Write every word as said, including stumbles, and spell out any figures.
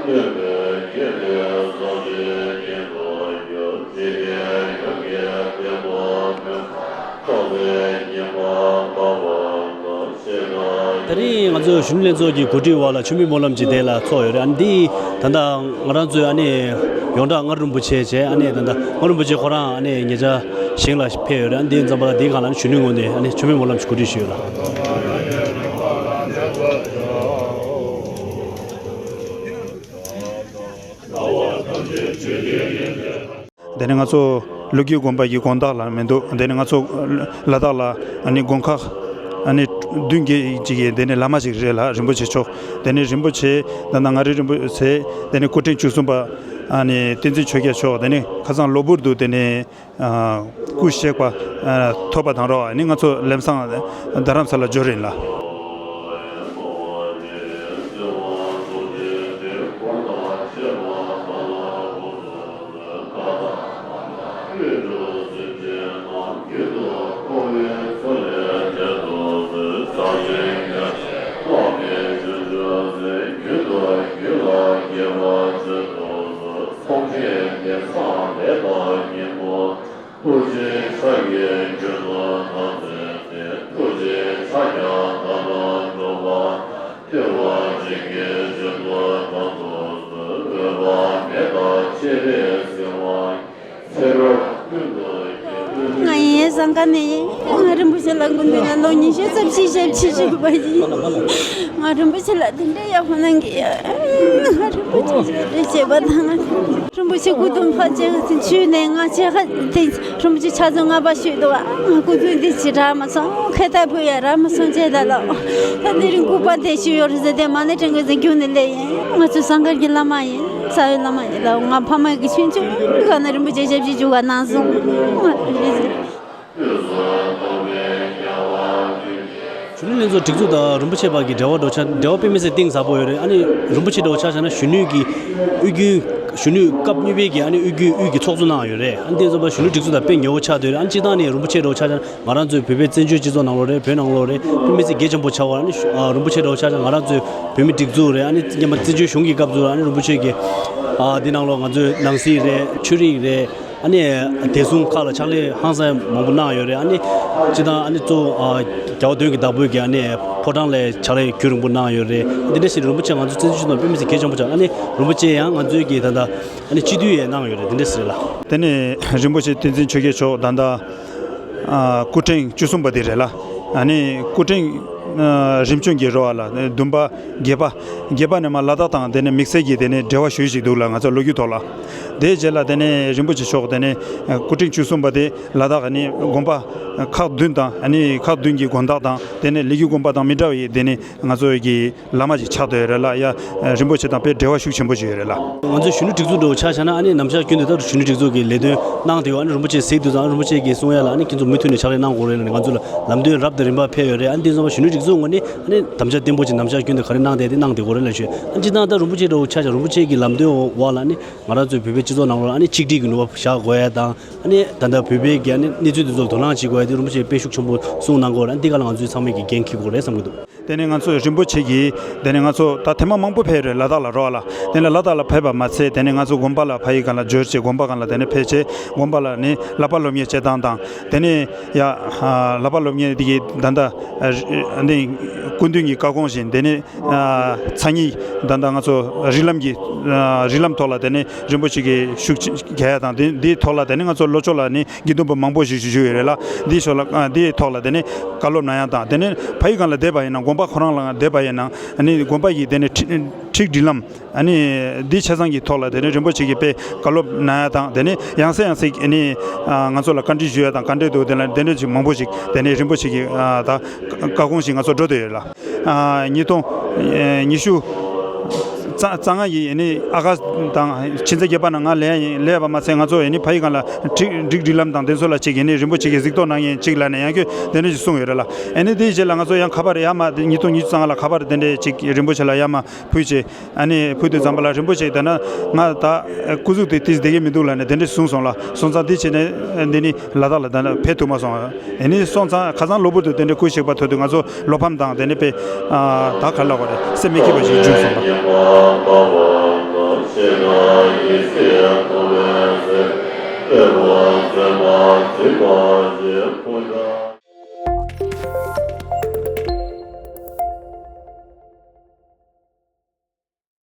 ད་རིང་ང་ཚོའི་གཞོན་ནུ་ལྷན་ཚོགས་ཀྱི་གོ་སྒྲིག་འོག་ལ་མཆོད་མེ་སྨོན་ལམ་ཅིག་དེ་ལ་ཚོགས་ཡོད་རེད། ཨ་ནི་འདི་ད་ལྟ་ང་རང་ཚོའི་ཨ་ནི་ཡོངས་གྲགས་མངའ་རིན་པོ་ཆེ་བྱས། ཨ་ནི་ད་ལྟ་མངའ་རིན་པོ་ཆེ་ཁོ་རང་ཨ་ནི་ཉེ་ཆར་ཞིང་ལ་ཕེབས་ཡོད་རེད། ཨ་ནི་འདི་ཙམ་པ་ལ་འདིའི་སྒང་ལ་ཨ་ནི་གཞོན་ནུའི་ངོས་ནས་ཨ་ནི་མཆོད་མེ་སྨོན་ལམ་ཞིག་གོ་སྒྲིག་ཞུས་ཡོད་ལ། དེ་ནས་ང་ཚོ་ལོ་རྒྱུས་དགོན་པ་ཡི་དགོན་བདག་ལ་མི་འདུག་དེ་ནས་ང་ཚོ་ལ་དྭགས་ལ་ཨ་ནི་དགོན་ཁག་ཨ་ནི་བདུན་བརྒྱད་ཅིག་གི་དེ་ནས་བླ་མ་ཞིག་རེད་ལ། རིན་པོ་ཆེ་མཆོག་དེ་ནས་རིན་པོ་ཆེ་ད་ལྟ་མངའ་རིས་རིན་པོ་ཆེ། དེ་ནས་སྐུ་ཕྲེང་བཅུ་གསུམ་པ་ཨ་ནི་བསྟན་འཛིན་ཆོས་རྒྱལ་མཆོག་དེ་ནས་ཁ་སང་གློ་བུར་དུ་དེ་ནས་ཨ་སྐུ་གཤེགས་པ་ཨ་ཐོབ་པ་དང་རོགས་ཨ་ནི་ང་ཚོ་ལམ་སང་རྡ་རམ་ས་ལ་འབྱོར་ཡིན་ལ། ང་ཡིན་ཟངས་དཀར་ནས་ཡིན། ང་རིན་པོ་ཆེ་ལ་སྐུ་མདུན་ལ་ལོ་ཉི་ཤུ་རྩ་བཞི་ཞབས་ཕྱི་ཞུས་པ་ཡིན། ང་རིན་པོ་ཆེ་ལ་དེ་འདྲའི་ཡག་པོ་གནང་གི་ཡོད། ང་རིན་པོ་ཆེ་ཞབས་འདྲེན་བྱེད་པ་དང་། རིན་པོ་ཆེ་སྐུ་གདུང་ཕར་བཅད་ཁ་ཚིན་ཆུས་ནས་ང་བཅད་ཁ་དེ་རིན་པོ་ཆེ་ཕྱག་མཛོད་ལྔ་པ་ཞུས་འདུག་ང་སྐུ་གདུང་འདི་ཅི་རག་མ་སོང་། ཁེ་ཏ་ཕུ་ཡ་རག་མ་སོང་བཅད་ད་ལོ། ད་འདི་རིང་སྐུ་པར་དེ་ཞུས་ཡོད་རེད་ཟེར་དེ་མ་ཎི་བགྲང་གི་ཟིན་རྒྱུ་ནི་ལས་ཡིན། ང་ཚོ་ཟངས་དཀར་གྱི་བླ་མ་ཡིན། རྩ་བའི་བླ་མ་ཡིན་ལ། ང་ཕ་མ་གི་ཆུང་ཆུང་ག་ན་རིན་པོ་ཆེ་ཞབས་ཕྱི་ཞུ་ག་གནང་སོང་། ང་རེད་ཟེར། གཞོན་ནུ་ལྷན་ཚོགས་སྒྲིག་འཛུགས་དང་རིན་པོ་ཆེ་བར་གྱི་འབྲེལ་བ་འགྲོ་ཆ་འབྲེལ་བ་དཔེ་མི་སྲིད་གཏིང་ཟབ་པོ་ཡོད་རེད། ཨ་ནི་རིན་པོ་ཆེ་འགྲོ་ཆ་བཞག་ན་གཞོན་ནུ་གི་དབུས་རྒྱུན་གཞོན་ནུ་སྐབས་གཉིས་པའི་གི་ཨ་ནི་དབུས་རྒྱུན་དབུས་ཀྱི་ཚོགས་གཙོ་གནང་ཡོད་རེད། ཨ་ནི་དེ་ཚོ་བ་གཞོན་ནུ་སྒྲིག་འཛུགས་དང་དཔེ་ཉེ་བོ་ཆགས་བསྡད་ཡོད་རེད། ཨ་ནི་སྤྱིར་བཏང་ནས་རིན་པོ་ཆེ་འགྲོ་ཆ་བཞག་ན་ང་རང་ཚོའི་བོད་པའི་བཙན་བྱོལ་སྤྱི་ཚོགས་ནང་ལོགས་རེད། བོད་ནང་ལོགས་རེད། དཔེ་མི་སྲིད་གལ་ཆེན་པོ་ཆགས་པ། ཨ་ནི་ཨ་རིན་པོ་ཆེ་འགྲོ་ཆ་བཞག་ན་ང་རང་ཚོའི་བོད་མི་སྒྲིག་འཛུགས་རེད། ཨ་ནི་སྔོན་མ་བཙན་བྱོལ་གཞུང་གི་སྐབས་སུ་ཨ་ནི་རིན་པོ་ཆེ་གིས་ཨ་འདི་ནང་ལོགས་ང་ཚོའི་ནང་སྲིད་རེད། ཆོས་རིག་རེད། ཨ་ནི་བདེ་སྲུང་ཁག་ལ་ཕྱག་ལས་ཧང་སང་མང་པོ་གནང་ཡོད་རེད། ཨ་ནི་སྤྱིར་བཏང་ཨ་ནི་གཙོ་བོ་ཨ་རྒྱལ་བ་དོན་གྱི་བདག་པོའི་གི་ཨ་ནི་ཕོ་བྲང་ལ་ཕྱག་ལས་རྒྱུན་རིང་པོ་གནང་ཡོད་རེད། འདི་འདྲ་ཞིག་རིན་པོ་ཆེ་ང་ཚོ་བཙན་བྱོལ་སྤྱི་ཚོགས་ནང་དཔེ་མི་སྲིད་གལ་ཆེན་པོ་ཆགས། ཨ་ནི་རིན་པོ་ཆེ་ཡང་ང་ཚོའི་གི་ད་ལྟ་ཨ་ནི་སྤྱི་འཐུས་ཡང་གནང་ཡོད་རེད། འདི་འདྲ་ཞིག་རེད་ལ། དེ་ནས་རིན་པོ་ཆེ་བསྟན་འཛིན་ཆོས་རྒྱལ་མཆོག་ད་ལྟ་ཨ་སྐུ་ཕྲེང་བཅུ་གསུམ་པ་དེ་རེད་ལ། ཨ་ནི་སྐུ་ཕྲེང་ཨ་རིམ་བྱོན་གྱི་རོ་བ་ལ་བདུན་པ་བརྒྱད་པ་བརྒྱད་པ་ནས་མར་ལ་དྭགས་དང་དེ་ནས་དམིགས་བསལ་གྱི་དེ་ནས་འབྲེལ་བ་ཞུ་ཞིག་འདུག་ལ། ང་ཚོ་ལོ་རྒྱུས་ཐོག་ལ། དེའི་རྗེས་ལ་དེ་ནས་རིན་པོ་ཆེ་མཆོག་དེ་ནས་སྐུ་ཕྲེང་བཅུ་གསུམ་པ་དེ་ལ་དྭགས་ནི་དགོན་པ་ཁག་བདུན་དང་ཨ་ནི་ཁག་བདུན་གྱི་དགོན་བདག་དང་དེ་ནས་ལི་གུ་དགོན་པ་དང་མི་འདྲ་བའི་དེ་ནས་ང་ཚོ་གི་བླ་མ་ཞིག་ཆགས་བསྡད་ཡོད་རེད་ལ། ཡ་རིན་པོ་ཆེ་དང་དཔེ་འབྲེལ་བ་ཤུགས་ཆེན་པོ་ཞིག་ཡོད་རེད་ལ། ང་ཚོའི་གཞོན་ནུ་སྒྲིག་འཛུགས་འདྲ་བོ་ཆ་བཞག་ན་ཨ་ནི་ནམ་ཞག་རྒྱུན་དུ་ད་གཞོན་ནུ་སྒྲིག་འཛུགས་ཀྱི་ལས་དོན་གནང་བསྡད་ཡོད། ཨ་ནི་རིན་པོ་ཆེ་གཟིགས་དུས་ཙང་ཨ་ནི་རིན་པོ་ཆེ་གིས་གསུང་ཡ་ལ་ཨ་ནི་ཁྱེད་ཚོ་མུ་མཐུད་ནས་ཕྱག་ལས་གནང་དགོས་རེད་ལ་ནི་ང་ཚོ་ལ་ལམ་སྟོན་རབ་དང་རིམ་པ་ཕེབས་ཡོད་རེད། ཨ་ནི་དེ་ཚོ་གཞོན་ནུ་སྒྲིག་འཛུགས་ངོས་ནས་ཨ་ནི་དམ་བཅའ་བརྟན་པོ་ཅིག་ནམ་ཞག་རྒྱུན་དུ་ག་རེ་གནང་བསྡད་དེ་གནང་བསྡད་དགོས་རེད་ལ་ཞུ། ཨ་ནི་སྤྱིར་བཏང་ད་རིན་པོ་ཆེ་འདྲ་བོ་ཆ་བཞག་རིན་པོ་ཆེ་གི་ལམ་སྟོན་འོག་ལ་ནི་ང་རང་ཚོའི་བོད་པའི་སྤྱི་ཚོགས་ནང་ལོགས་ལ་ཨ་ནི་ཆིག་སྒྲིལ་གྱི་ནུས་པ་བཞག་དགོས་ཡ་དང་། ཨ་ནི་ད་ལྟ་བོད་པའི་གི་ཨ་ནི་གནས་ཚུལ་དེ་ཚོར་དོ་སྣང་བྱེད་དགོས་ཡ་དེ་རིན་པོ་ཆེས་དཔེ་ཤུགས་ཆེན་པོ་གསུངས་གནང་གི་ཡོད་རེད། ཨ་ནི་འདི་ག་ལ་ང་ཚོའི་ཚང་མས་ཀྱི་འགན་འཁྱེར་དགོས་རེད་བསམ་གྱི་འདུག་དེ་ནས་ང་ཚོས་རིན་པོ་ཆེ་གིས་དེ་ནས་ང་ཚོ་ད་ཐེངས་མ་མང་པོ་ཕེབས་རེད། ལ་དྭགས་ལ་རོ་བ་ལ། དེ་ནས་ལ་དྭགས་ལ་ཕེབས་པ་མ་ཚད་དེ་ནས་ང་ཚོ་དགོན་པ་ལ་ཕ་ཡི་སྒང་ལ་འབྱོར་བྱས་དགོན་པ་སྒང་ལ་དེ་ནས་ཕེབས་བྱས་དགོན་པ་ལ་ནི་བསླབ་པ་སློབ་གཉེར་བྱེད་སྟངས་དང་དེ་ནས་ཡ་བསླབ་པ་སློབ་གཉེར་དེ་གི་ད་ལྟ་ཨ་ནི་སྐུ་མདུན་གྱི་བཀའ་དགོངས་བཞིན་དེ་ནས་ཨ་མཚན་ཉིད་ད་ལྟ་ང་ཚོ་རིགས་ལམ་གྱི་ཨ་རིགས་ལམ་ཐོག་ལ་དེ་ནས་རིན་པོ་ཆེ་གི་ཤུགས་རྒྱག་ཡ་དང་དེ་འདིའི་ཐོག་ལ་དེ་ནས་ང་ཚོ་ལྷོ་ཕྱོགས་ལ་ནི་དགེ་འདུན་པ་མང་པོ་ཞིག་བཞུགས་ཡོད་རེད་ལ། འདིའི་ཕྱོགས་ལ་ཨ་འདིའི་ཐོག་ལ་དེ་ནས་བཀའ་སློབ་གནང་ཡ་དང་དེ་ནས་ཕ་ཡི་སྒང་ལ་བསྡད་པ་ཡིན་ན་དགོན་པ་ཁོ་རང་ལ་བསྡད་པ་ཡིན་ན་ཨ་ནི་དགོན་པ་ཡི་དེ་ནས་ཁྲི་ཁྲིག་སྒྲིག་ལམ་ཨ་ནི་འདི་ཆ་ཚང་གི་ཐོག་ལ་དེ་ནས་རིན་པོ་ཆེ་གི་དཔེ་བཀའ་སློབ་གནང་ཡ་དང་དེ་ནས་ཡང་སེ་ཡང་སེ་ཨ་ནི་ཨ་ང་ཚོ་ལ་བཀའ་འདྲི་ཞུ་ཡ་དང་བཀའ་འདྲི་འདུག་དེ་ལ་དེ་འདྲ་ཅིག་མང་པོ་ཞིག་དེ་ནས་རིན་པོ་ཆེ་གི་ཨ་ད་བཀའ་དགོངས་ཤིག་ང་ཚོ་འགྲོ་བསྡད་ཡོད་ལ། ཨ་ཉིས་སྟོང་ཉི་ཤུ་རྩ་རྩ་ལྔ་ཡི་ཨ་ནི་ཨ་ཁ་དང་ཕྱི་ཚེས་བརྒྱད་པ་ན་ང་ལས་ཡིན་ལས་པ་མ་ཚད་ང་ཚོ་ཨ་ནི་ཕ་ཡི་སྒང་ལ་སྒྲིག་སྒྲིག་སྒྲིག་ལམ་དང་དེ་ཚོ་ལ་ཅིག་ཨ་ནི་རིན་པོ་ཆེ་གི་གཟིགས་རྟོག་གནང་མཁན་ཅིག་ལ་ནས་ཡང་ཁྱོད་དེ་འདྲ་ཞིག་གསུངས་ཡོད་རེད་ལ། ཨ་ནི་དེའི་རྗེས་ལ་ང་ཚོ་ཡང་ཁ་པར་ཡར་མར་ཉིས་སྟོང་ཉི་ཤུ་རྩ་ལྔ་ལ་ཁ་པར་དེ་འདྲ་ཅིག་རིན་པོ་ཆེ་ལ་ཡར་མར་ཕུལ་བྱས། ཨ་ནི་ཕུལ་དུས་ཙམ་པ་ལ་རིན་པོ་ཆེ་དེ་ན་ང་ད་སྐུ་གཟུགས་དེ་ཏིས་བསྡད་ཀྱི་མི་འདུག་ལབ་ནས་དེ་འདྲ་གསུངས་སོང་ལ། སོང་ཙང་དེ་བྱས་ནས་འདི་ནི་ལ་དྭགས་ལ་ད་ཕེབས་ཐུབ་མ་སོང་། ཨ་ནི་སོང་ཙང་ཁ་སང་གློ་བུར་དུ་དེ་འདྲ་སྐུ་གཤེགས་པ་ཐོས་དུས་ང་ཚོ་བློ་ཕམ་དང་དེ་འདྲ་དཔེ་ད་ག་ལ་གོ་རེད་སེམས་མི་སྐྱིད་པ་ཞིག་བྱུང་སོང་ལ།